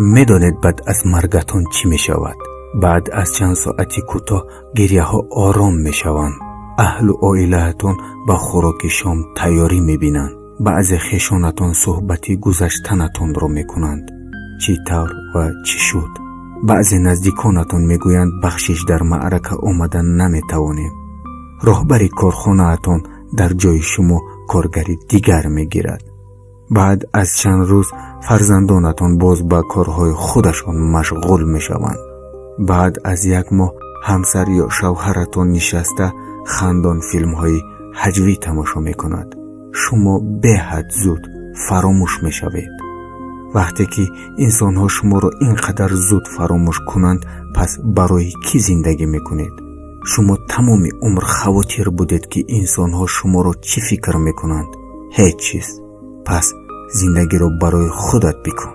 Медонед, баъд аз маргатон чӣ мешавад? Баъд аз чанд соати кӯтоҳ гиряҳо ором мешаванд. Аҳлу оилаатон ба хӯроки шом тайёрӣ мебинанд. Баъзе хешонатон суҳбати гузаштанатонро мекунанд, чӣ тавр ва чӣ шуд. Баъзе наздиконатон мегӯянд: «Бахшиш, дар маърака омада наметавонем». Роҳбари корхонаатон дар ҷои шумо коргари дигар мегирад. Баъд аз чанд рӯз фарзандонатон боз ба корҳои худашон машғул мешаванд. Баъд аз як моҳ ҳамсар ё шавҳаратон нишаста хандон филмҳои ҳаҷвӣ тамошо мекунад. Шумо беҳад зуд фаромӯш мешавед. Вақте ки инсонҳо шуморо ин қадар зуд фаромӯш кунанд, пас барои кӣ зиндагӣ мекунед? Шумо тамоми умр хавотир будед, ки инсонҳо шуморо чӣ фикр мекунанд. Ҳеҷ чиз. Пас зиндагиро барои худат бикун.